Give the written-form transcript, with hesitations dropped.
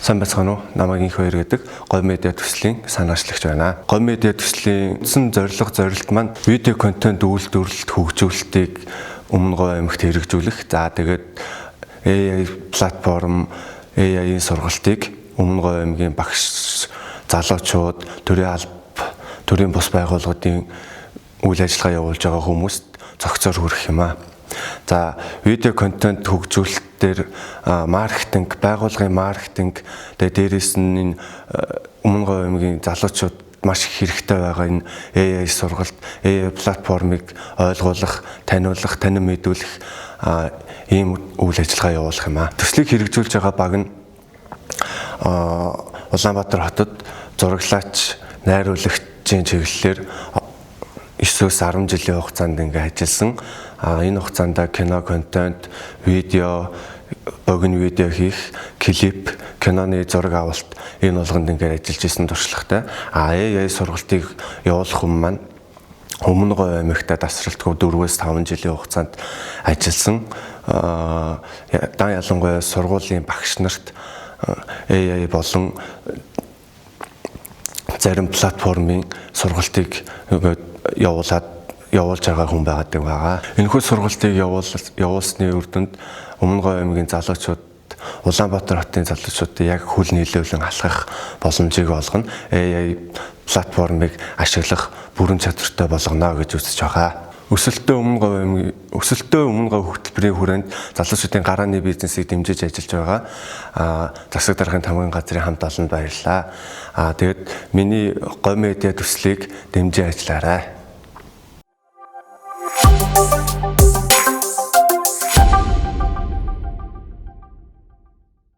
Сайн байцгаана уу? Намайг Инх Баяр гэдэг Говь медиа төслийн санаачлагч байна. Говь медиа төслийн үндсэн зорилго зорилт маань видео контент үйлдвэрлэлт хөгжүүлэлтийг Өмнө Говь аймагт хэрэгжүүлэх. За тэгээд AI платформ, AI-ийн сургалтыг Өмнө Говь аймгийн багш залуучууд, төрийн алба, төрийн бус байгууллагуудын үйл ажиллагаа явуулж байгаа хүмүүст цогцоор хүргэх юм аа. За, видео контент хөгжүүлэлт дээр маркетинг, байгууллагын маркетинг, тэгээ дээрээс нь энэ Өмнө Говь аймгийн залуучууд маш их хэрэгтэй байгаа энэ AI сургалт, AI платформыг ойлгуулах, таниулах, танин мэдүүлэх ийм үйл ажиллагаа явуулах юм аа. Төслийг хэрэгжүүлж байгаа баг нь Улаанбаатар хотод зураглаач, найруулагчийн чиглэлээр 9-өөс 10 жилийн хугацаанд ингээ ажилласан. А энэ хугацаанд кино контент, видео, богино видео хийх, клип, киноны зураг авалт энэ болгонд ингээ ажиллаж исэн туршлагатай. А AI сургалтыг явуулах хүн маань Өмнө Говь аймагта тасралтгүй 4-5 жилийн хугацаанд ажилласан. Дан ялангуяа сургуулийн багш нарт AI болон зарим платформын сургалтыг явуулж байгаа хүн байгаад байгаа. Энэхүү сургалтыг явуулсны үр дүнд Өмнө Говь аймгийн залуучууд, Улаанбаатар хотын залуучуудыг яг хөл нийлүүлэн алхах боломжийг олгоно. AI платформыг ашиглах бүрэн чадвартай болгоно гэж үзэж байгаа. Өсөлтөө Өмнө Говь аймгийн Өсөлтөө Өмнө Говь хөтөлбөрийн хүрээнд залуучуудын гарааны бизнесийг дэмжиж ажиллаж байгаа. Засаг даргын тамгын газрын хамт олонд баярлалаа. Тэгээд миний Говь медиа төслийг дэмжиж ажиллаарай.